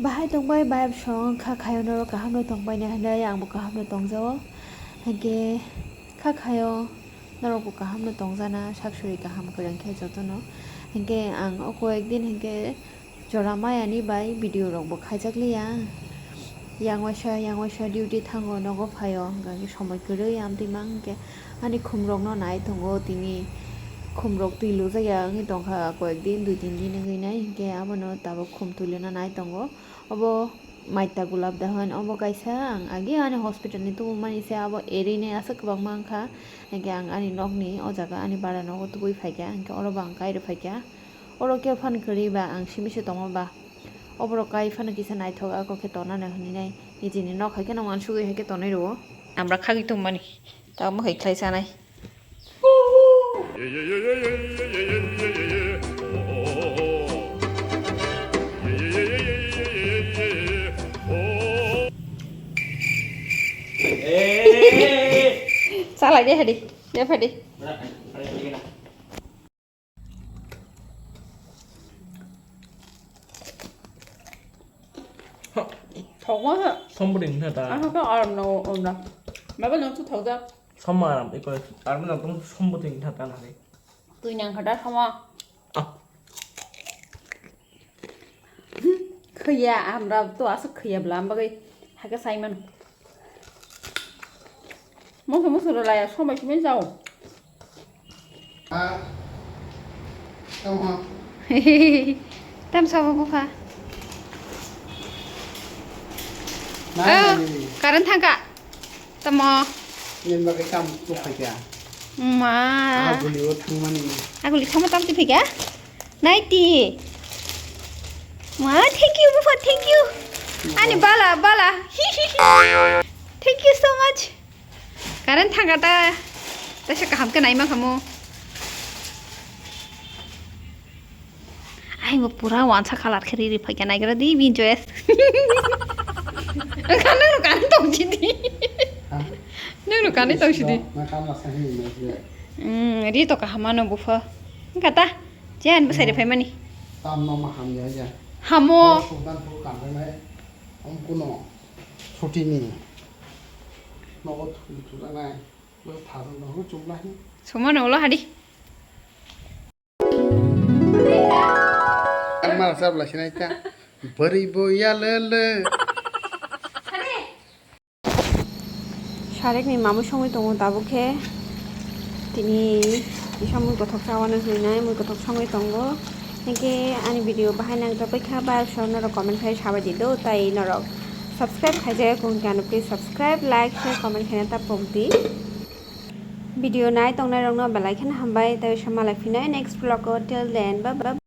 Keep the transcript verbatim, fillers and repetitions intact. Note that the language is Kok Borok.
Bahai tongbai, bayap song kha khayo norok kaham no tongbai na hinwi, ang bo kaham no tongjao. Hake kha khayo norok bo kaham no tongjana, sak suri kaham kwrwng khe jotono. Hake ang o koyek din hake jora maya ni bai video rok bo khaijak liya. Yang waisa, yang waisa duty thango, nogo phaio, hwnkhe somoi kwrwi amtwi mang hwnkhe ani khum rok no nai tongo tini. Khum rok twi lujak ya wngwi tongkha koyek din, dui tin din wngwi nai, hwnkhe abono tabuk khum twilina nai tongo. Obo maita gulab da hwn, obo kaisa ang agi ani hospital ni tubumani se, abo eri ni aswk kwbangma wngkha. Hwnkhe ang ani nokni o jaga ani bara nogo tubui phaikha, hwnkhe oro bo ang kairwi phaikha. Oro khe phano kwrwi ba ang simi se tongo ba. Oborok kai phano kisa naithok ako khe tonana hwnwi nai nijini nok hai kheno uansugwi hai khe tonwi rwo. Amra khagwi tongmani. Tamo hai khlai sanai. Salai de hadi, de hadi. Thokma khe. Somboding wngkha ta. Ang khe aram no umra. Mabo nang chu thokjak. Somma aram, iko aram no tong somboding wngkha ta nari. Twi nang kha da somma. Ah. Khaya, amra to aswk khaya bwla, am bagwi hakhe sai mano. Moso moso rwlai ya, somai simi jao. Ah, tamo. Tam sabo bupha. Nai, oh, nai, nai. Current thangka. Tamo. Nini bagwi tam bupha kya? Ma. Ah, guli o thangmani. Ah, guli thangma tam twi phikya? Naiti. Ma, thank you, bupha, thank you. Ani bala, bala. Thank you so much. Current thangka ta. Tasa kaham khe naima khamu. Ai bo pura wansa color khe riri phaikya naigra di bini choice. Kanu kanu tong sidi. Ha? Nunu kanu tong sidi. Ma kam la sa hin ma je. Hmm, ri to kaham ano bupha. Kata. Jen bwsai rw phaimani. Tam no ma hamya ya. Hamo. Sultan phu kan nai. Om kuno. Sotini. Nogo thuli thulanai. Bo thajang no chumlahi. Sumano ulo hadi. Ang mara sabla sinai ta. Bari bo ya le le. Sarekni mamui songwi tongo tabuk khe. Tini kisa mui kothok chawana hinwi nai, mui kothok songwi tongo. Hinkhe ani video bahai nang topikha, bayar song norok comment khai sabai di do, tai norok subscribe khaijak kung kano, please subscribe, like, share, comment khaina ta pok di. Video nai tongnai rokno belai kheno hambai, tai samalai phinai next vlog o, till then, bye bye.